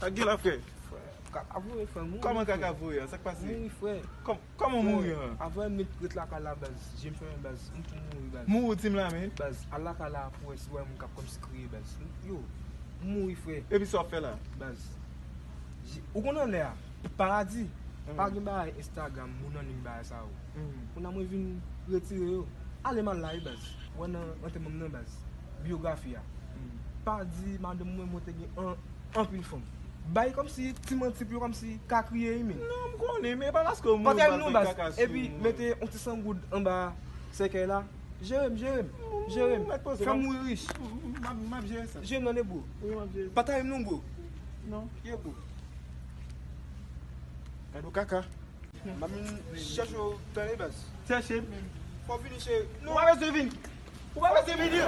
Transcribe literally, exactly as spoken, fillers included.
Sa k gen la, frè? Frè, kaka voye, frè, mouri. Kòman kaka voye a? Sa k pase? Mouri, frè. Kòm- Kòman mouri an? Avan m met ret lakay la, baz, je m fèmen, baz, m tou mouri, baz. Mouri, Tim la, men. Baz, al lakay la pou wè si w wè moun k ap kòmsi kriye, baz. Yo, m mouri, frè. Epi sa w ap fè la? Baz, je- ou konn anlè a, paradi. Pa gen bagay Instagram, moun annim bagay sa yo. Kounye a mwen vin retire yo. Ale m al la, wi, baz. Wè nan antèman m nan, baz. Biyografi a. Pa di madanm mwen, mwen te gen an anpil fanm. Bay kòmsi ti manti pou yo kòmsi ka kriye wi, men. Non, m konnen, men pa paske w mouri Patay pa m non, fè baz. kaka sou Epi moun. Mete yon ti san goud anba sèkèy la. Jere m, jere m, jere m. Mèt poze, Fè m m- mouri rich. M ap- m ap jere sa. Jere m nan, bro. Wi, m ap jere sa. Patay m non, bro. Non. Ye, bro. Gade w kaka. M ap vin chèche w, tande, baz. Chèche m. Fò w vini, cheri. Ou pa bezwen vini. Ou pa bezwen vini.